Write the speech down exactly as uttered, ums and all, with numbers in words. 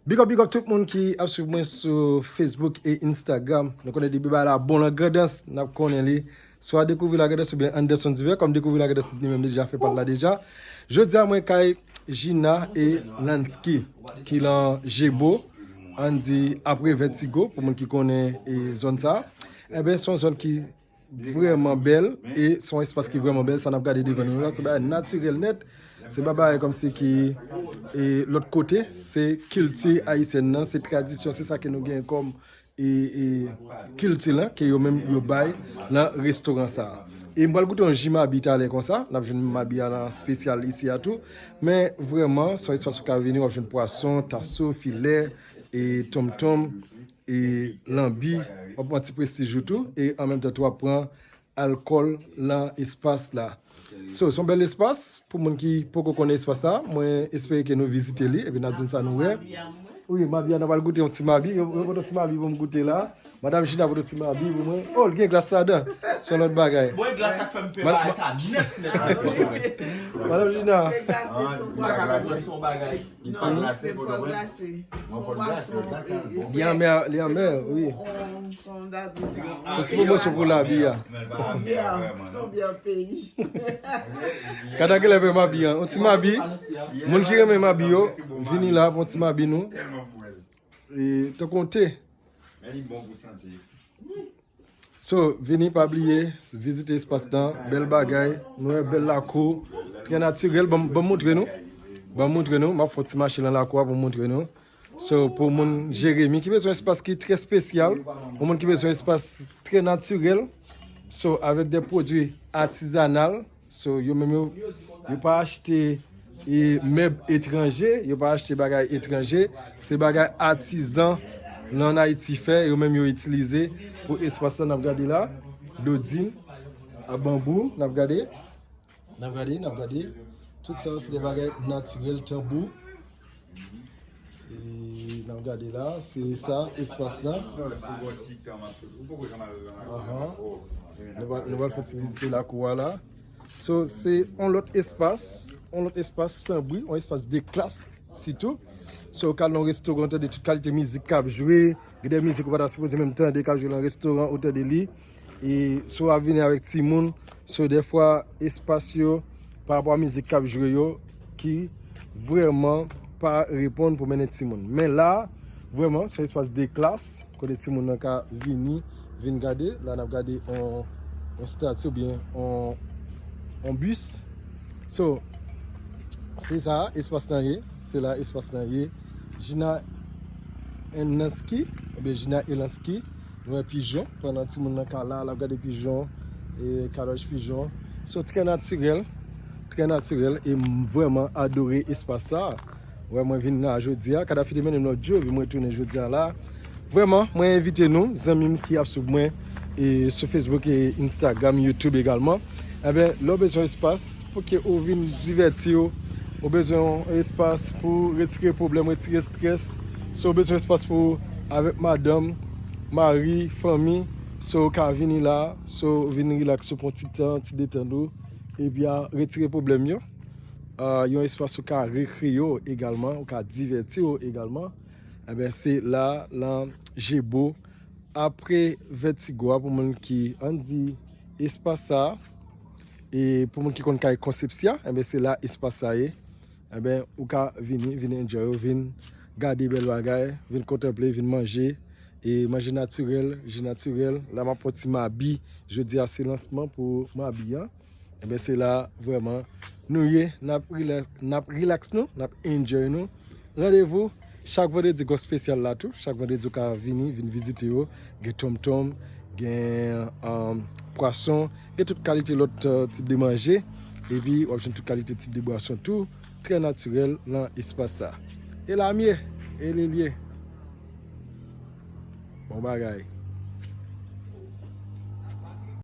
Big up, big up tout moun ki ap swiv mwen sou Facebook e Instagram. Nou konnen depi bagay la bon nan Grandans, n ap konnen li. Swa dekouvri la Grandans oubyen Anderson Divè, kòm dekouvri la Grandans li menm li deja fè pa l la deja. Jodi a mwen kay Gina e Lansky ki lan Jebo, ann di apre Vètigo pou moun ki konnen e zòn sa. Enben se yon zòn ki vrèman bèl e se yon espas ki vrèman bèl. Sa n ap gade devan nou la se bagay natirèl nèt. Se pa bagay kòmsi ki e lòt kote, se kilti ayisyèn nan, se tradisyon, se sa ke nou gen kòm e, e kilti lan ke yo menm yo bay nan restoran sa a. E m pral goute yon ji mabi talè konsa, n ap jwenn mabi a lan spesyal isi a tou. Men vrèman, se yon espas ou ka vini, w ap jwenn pwason, taso, filè, e tonmtonm, e lanbi, w ap pran ti prestij ou tou, e an menm tan tou w ap pran alkòl lan espas la. So, se yon bèl espas pou moun ki poko konnen espas la. Mwen espere ke nou vizite li, epi n ap di n sa nou wè. Wi, mabi a, n ap al goute yon ti mabi. Yo, yo pote yon ti mabi pou m goute la. Madam Gina pote yon ti mabi pou mwen. Oh, l gen glas ladan. Se yon lòt bagay. Mwen, glas ak fè m pè bagay sa nèt, nèt, nèt. Madam Gina. Ou pa ka konprann se yon bagay. Non, se fò glase. Fò glase, glase. Li anmè, li anmè, wi. Se ti pwomosyon pou labi a. Son byen, son byen peyi. Kata ki lè pe mabi an. On ti mabi. Moun ki renmen mabi yo, vini la pou on ti mabi nou. E tankou on te. Men li bon pou sante. So, vini, pa bliye, vizite espas lan, bèl bagay, nou wè bèl lakou, trè natirèl, ban m, ban m montre nou, ban m montre nou, m ap fè on ti mache lan lakou a pou m montre nou. So, pou moun Jeremi ki bezwen espas ki trè espesyal, pou moun ki bezwen espas trè natirèl, so, avèk de pwodui atizanal, so, yo menm yo, yo pa achte e mèb etranje, yo pa achte bagay etranje, se bagay atizan lan Ayiti fè, yo menm yo itilize pou espas la n ap gade la, dodin, a banbou, n ap gade, n ap gade, n ap gade, tout sa yo se de bagay natirèl, tanbou, e n ap gade la, se sa, espas la. Ahan. Nou pral, nou pral fè ti vizite lakou a la. So, se on lòt espas, on lòt espas san bri, on espas de klas sitou. So, ou ka al nan restoran, ou tande tout kalite mizik k ap jwe, gen de mizik ou pa ta sipoze menm tande k ap jwe nan restoran, ou tande li. E si w ap vini avèk timoun, so, dèfwa, espas yo, pa rapò a mizik k ap jwe yo, ki vrèman pa reponn pou mennen timoun. Men la, vrèman, se yon espas de klas. Kote timoun nan ka vini, vin gade. La, n ap gade on, on stati oubyen on, on bis. So, se sa, espas lan ye. Se la, espas lan ye. Gina Elanski, oubyen Gina Elanski. Nou wè pijon, pandan timoun nan ka la, l ap gade pijon, e kalòj pijon. So, trè natirèl, trè natirèl, e m vrèman adore espas sa. Wè, mwen vin la jodi a. Kadafi te mennen m lòt jou, epi mwen tounen jodi a la. Vrèman, mwen envite nou, zanmi m ki ap swiv mwen e sou Facebook e Instagram, YouTube egalman. Enben, lè w bezwen espas pou ke ou vin divèti w, ou bezwen yon espas pou retire pwoblèm, retire strès. Si w bezwen espas pou ou avèk madanm, mari, fanmi, so ou ka vini la, so vin rilaks ou pran ti tan, ti detann ou, epi a retire pwoblèm yo. Ah, yon espas ou ka rekreye w egalman, ou ka divèti w egalman. Enben, se la, lan Jebo, apre Vètigo a, pou moun ki, ann di, espas sa a, e pou moun ki konn kay Konsepsya, enben, se la espas sa ye. Enben, ou ka vini, vin enjoy ou, vin gade bèl bagay, vin kontanple, vin manje, e manje natirèl, ji natirèl. La, m ap pran ti mabi, jodi a, se lansman pou mabi an. Enben, se la, vrèman, nou ye, n ap rilaks, n ap rilaks nou, n ap enjoy nou. Randevou, chak vandredi, gen yon espesyal la tou. Chak vandredi, ou ka vini, vin vizite yo. Gen tonmtonm, gen, um, pwason, gen tout kalite lòt, uh, tip de manje. Epi, w ap jwenn tout kalite tip de bwason tou. Trè natirèl lan espas sa. E la m ye, e li l ye. Bon bagay.